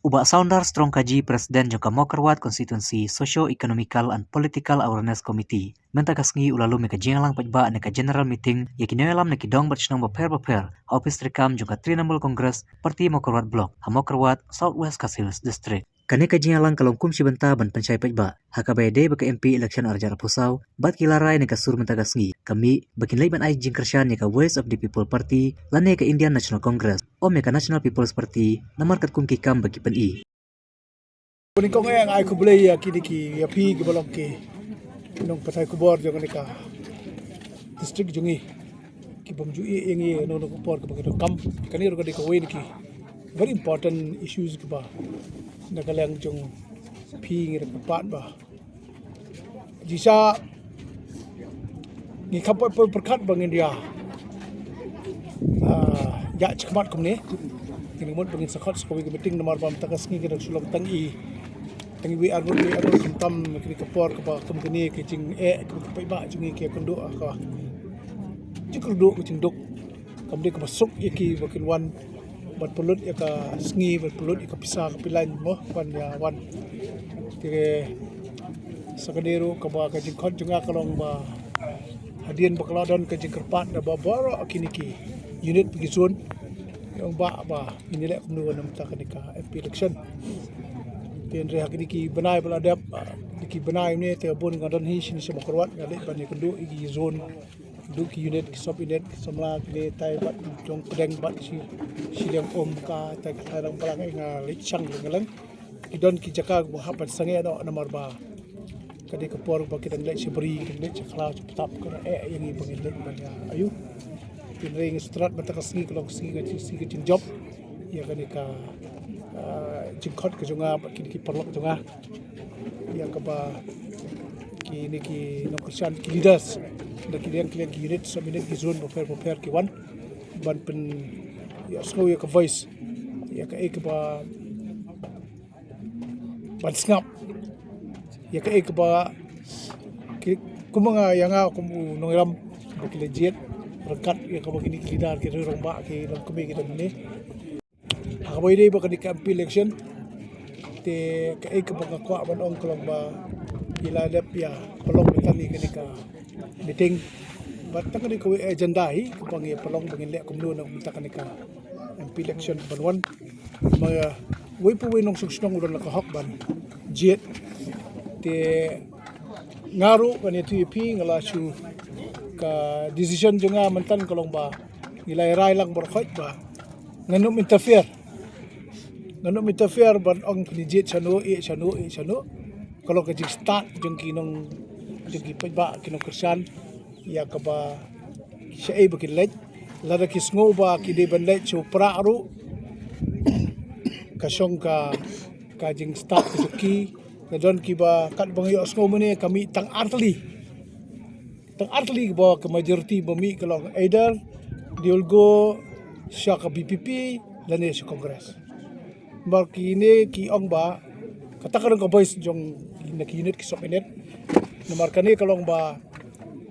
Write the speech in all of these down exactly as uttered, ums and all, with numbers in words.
U Bah Saundar Strong Kaji, President jong ka Mawkyrwat Constituency Socio Economical and Political Awareness Committee, mynta ka sngi u la lum ïa ka jingïalang paidbah ne ka general meeting ïa ki nongïalam na ki dong bad shnong bapher bapher ha office treikam jong ka Trinamool Congress Party Mawkyrwat Block ha Mawkyrwat, South West Khasi Hills District. Kane ka jingïalang ka long kum shi bynta ban pynshai paidbah ha kaba ïadei bad ka M P election arhajar arphew saw bad ki la rai na ka sur mynta ka sngi ka mih ba kin leit ban ai jingkyrshan ïa ka Voice of the People Party lane ka Indian National Congress, ym ïa ka National People's Party, namar katkum ki kam ba ki pyni. Kane ka ong, eh, nga ai khublei ïa kine ki, ïa phi kiba long ki nongpathai khubor jong kane ka district jong ngi, ki bym ju ïeh ïa ngi ha kano kano ka por kaba ngi donkam. Kane ruh ka dei kawei na ki very important issues kiba na ka liang jong phi ngi dang kyrpad ba jingshah ngi kham poi pyrkhat ba ngin ïa, ah, ïa shakmat kumne. Ngin mut ba ngin sa khot sa kawei ka meeting namar ba mynta ka sngi ngi dang shu long tang i, tang iwei arngut, iwei arngut, khamtam kine ka por kaba kum kine ki jingeh kiba ki paidbah jong ngi ki ïakynduh ha ka jingkyrduh ka jingduk. Kam dei kaba suk ïa ki ba kin wan ban pynlut ïa ka sngi, ban pynlut ïa ka pisa ka pilan mo, ban ïa wan. Te sa kane ruh kaba ka jingkhot jong nga ka long ba hadien ba ka la don ka jingkyrpad na ba baroh kine ki unit bad ki zone, ïa ong ba, ba ngin ïaleh kumno na mynta kane ka M P election. Te hynrei ha kine ki bnai ba la dep, ah, kine ki bnai ne te bun nga don hi shane sha Mawkyrwat, nga leit ban ïakynduh ïa ki zone, duh ki unit, ki sub unit, ki samla, kine tai bad jong pdeng bad shi, shiliang um ka tai ka tai lang balang, eh, nga leit shang leng leng. Ki don ki jaka ba hap ban sangeh noh namar ba ka dei ka por ba ki dang leit sha bri, ki dang leit sha khlaw sha ptap, ka dang eh ïa ngi ba ngin leit ban ïa aiu. Hynrei ngi sngewthuh mynta ka sngi ka long ka sngi ka jing, sngi ka jingjop ïa kane ka, ah, jingkhot ka jong nga bad kine ki paralok jong nga. Ïa kaba kine ki nongkyrshan, ki leaders na ki liang ki liang ki unit, sub unit, ki zone bapher bapher ki wan ban pyn, ïa, sngew ïa ka voice, ïa kaei kaba ban sngap, ïa kaei kaba ki, kum nga, ïa nga kum u nongïalam ba ki la jied ryngkat ïa kaba kine ki leader, ki rangbah, ki longkmie, ki don hangne. Ha kaba ïadei bad kane ka M P election, te kaei kaba nga kwah ban ong ka long ba ngi la dep ïa pynlong mynta kane ka meeting. Bad tang kane kawei agenda hi kaba ngi ïa pynlong ba ngin leh kumno na mynta kane ka M P election ban wan. Ma wei pa wei nongshong shnong u don la ka hok ban jied. Te nga ruh ban ïathuh ïa phi, nga la shu, ka decision jong nga mynta ka long ba ngi la rai lang baroh khoit ba ngan ym interfere. Ngan ym interfere ban ong phin jied shano, ïeh shano, ïeh shano. Ka long ka jingstad jong ki nong, jong ki paidbah, ki nongkyrshan ïa kaba shaei ba kin leit. Lada ki sngew ba ki dei ban leit sha u Prah ruh, ka shong ka, ka jingstad ka jong ki. Ka don kiba katba nga ïohsngew mynne ka mih tang artylli. Tang artylli ba ka majority ba mih ka long either they will go sha ka V P P lane sha Congress. Namar kine ki ong ba kata ka dang ka voice jong na ki unit, ki sub unit. Namar kane ka long ba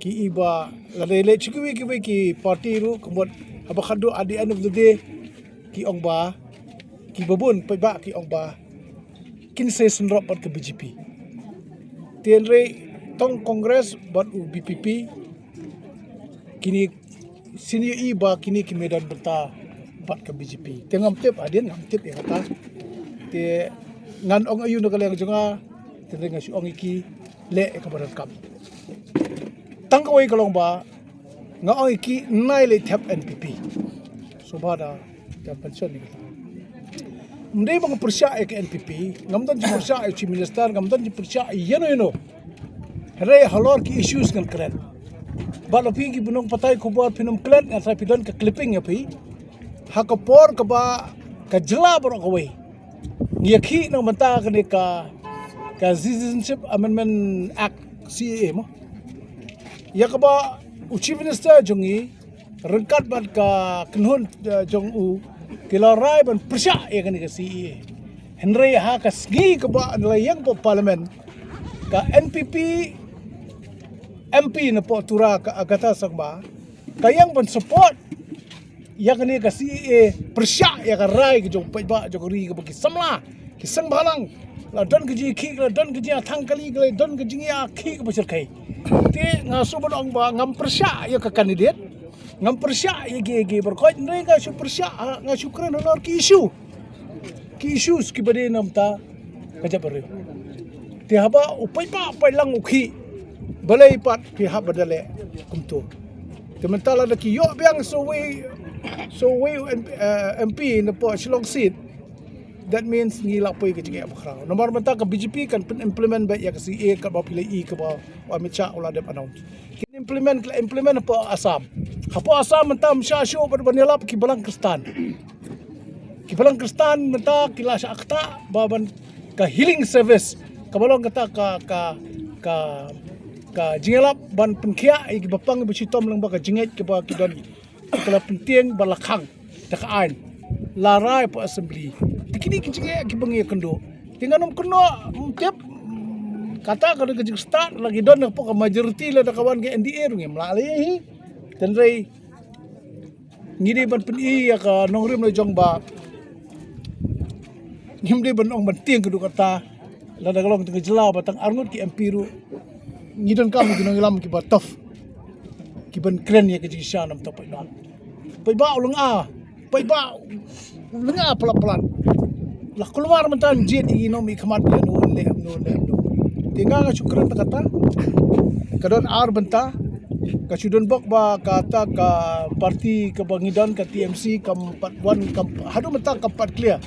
ki i ba lada leit sha kiwei kiwei ki party ruh, ka mut haba khadduh at the end of the day ki ong ba, kiba bun paidbah ki ong ba kin sa synrop bad ka B J P. Te hynrei tang Congress bad u V P P, kine senior i ba kine ki mih don bynta bad ka B J P. Te ngam tip, hadien ngam tip ïa kata. Te ngan ong aiu na ka liang jong nga, te nga shu ong ïa ki leh ïa kaba donkam. Tang kawei ka long ba nga ong ïa ki, nai leit thep N P P. Sngewbha da, da pension ni kata. Ym dei ba nga pyrshah ïa ka N P P, ngam don jingpyrshah ïa u Chief Minister, ngam don jingpyrshah ïa ïano ïano. Hynrei halor ki issues ngan kren. Bad lada phi ki nongpathai khubor phin ym klet, ngan sa phi don ka clipping ïa phi. Ha ka por kaba ka jylla baroh kawei ngi ïakhih na ka bynta kane ka, ka Citizenship Amendment Act, C A A mo. Ïa kaba u Chief Minister jong ngi ryngkat bad ka kynhun, eh, jong u ki la rai ban pyrshah ïa kane ka C A A. Hynrei ha ka sngi kaba la ïeng bad Parliament, ka N P P M P na poh Tura, ka Agatha Sangma, ka ïeng ban support ïa kane ka C A A, pyrshah ïa ka rai ka jong paidbah jong ka ri kaba ki samla Seng balang, la don ka jingïakhih, la don ka jingïathang kali, la don ka jingïakhih kaba shyrkhei. Te nga shu ban ong ba ngam pyrshah ïa ka candidate, ngam pyrshah ïa ki, ïa ki barkhoit, hynrei nga shu pyrshah, nga shu kren halor ki issue. Ki issues kiba dei na bynta ka jaitbynriew. Te haba u paidbah pait lang u khih, balei pat phi hap ban da leh kumto? Te mynta lada ki ïoh biang sa uwei, sa uwei u M P, eh, M P na poh Shillong seat, that means ngi la poi ka jingeh bakhraw. Namar mynta ka B J P kan pyn-implement beit ïa ka C A kaba phi la i kaba u Amit Shah u la dep announce. Kin implement, ki la implement hapoh Assam. Hapoh Assam mynta ym shah shuh ban, ban ïalap ki balang Khristan. Ki balang Khristan mynta ki la shah ktah ba ban ka healing service, kaba long kata ka, ka, ka, ka jingïalap ban pynkhiah ïa kiba pang ba shitom lyngba ka jingngeit kaba ki don, ki la pyntieng ba la khang da ka aiñ, la rai hapoh Assembly. Te kine ki jingeh kiba ngi ïakynduh. Te ngan ym kynnoh, ym tip, kata ka dei ka jingstad, la ki don hapoh ka majority, lada ka wan ka N D A ruh ngim lah leh hi. Hynrei ngi dei ban pyni ïa ka nongrim la jong ba ngim dei ban ong ban tieng ka dei kata. Lada ka long tang ka jylla ba tang arngut ki M P ruh, ngi donkam ki nongïalam kiba tough, kiban kren ïa ka jingshisha namar u paidbah. Paidbah u lynga, paidbah u lynga palat palat. La kulmar mynta jied ïa ki nongmihkhmat ïa no leh no leh no. Te nga nga shu kren tang kata. Ka don ar bynta. Ka shu don bok ba kata ka party kaba ngi don ka T M C kam pat wan, kam haduh mynta kam pat clear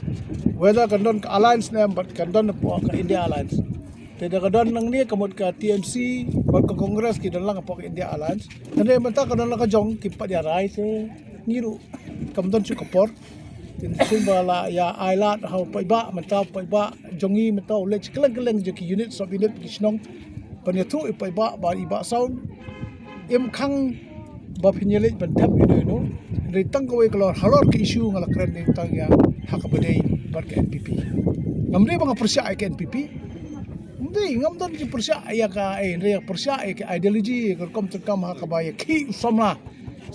whether kan don ka alliance ne em, bad kan don hapoh ka India Alliance. Te da ka don nangne ka mut ka T M C bad ka Congress ki don lang hapoh ka India Alliance. Hynrei mynta ka don la ka jong, kim pat ïa rai te ngi ruh kam don shuh ka por. Te shu ba la ïa ai lad ha u paidbah, mynta u paidbah jong ngi mynta u leit kylleng kylleng jong ki unit, sub unit, ki shnong, ban ïathuh ïa u paidbah ba i Bah Saun im khang ba phin ïaleit ban thep ïa no ïa no. Hynrei tang kawei ka lor halor ka issue nga la kren, hynrei tang ïa ha kaba dei bad ka N P P. Ngam dei ba nga pyrshah ïa ka N P P. Ngam dei, ngam don jingpyrshah ïa ka, eh, hynrei ïa pyrshah ïa ka ideology, ïa ka rukom tyngkam ha kaba ïakhih u samla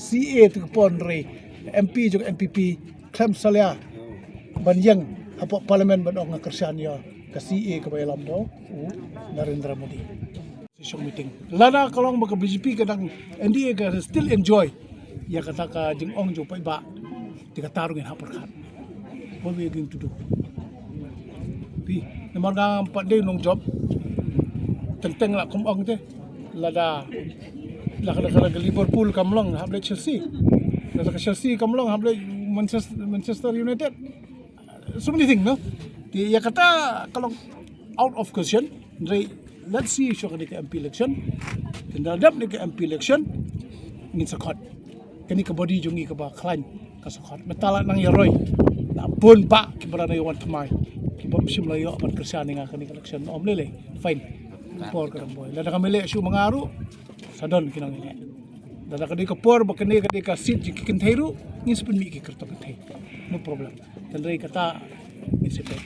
C A te ka por, hynrei M P jong N P P khlem salia ban ïeng hapoh Parliament ban ong nga kyrshan ïa ka C A kaba ïalam da u Narendra Modi. Session meeting. Lada ka long ba ka B J P ka dang, N D A ka still enjoy ïa kata ka jingong jong u paidbah, te kata ruh ngin hap pyrkhat. What we are going to do? Phi, namar nga pat dei nongjop. Teng teng la kum ong te. Lada, la ka, la ka Liverpool kam long, hap leit Chelsea. Lada ka Chelsea kam long, hap leit Manchester, Manchester United. So many things, no? Te ïa kata ka long out of question. Hynrei let's see shuwa kane ka M P election. Te ynda dep ne ka M P election, ngin sa khot. Kane ka body jong ngi kaba khlaiñ ka sa khot. Mynta la nang ïaroi. La bun bah kiba la nang ïawan thymmai, kiba ym shym la ïoh ban kyrshan ïa nga kane ka election. Ym lei lei. Fine. Por ka dang boi. Lada kam leh shuh ma nga ruh, sa don ki nongïaleh. Lada ka dei ka por ba kane ka dei ka seat jong ki kynthei ruh, ngin sa pynmih ki kyrtong kynthei. No problem. Hynrei kata ngin sa peit.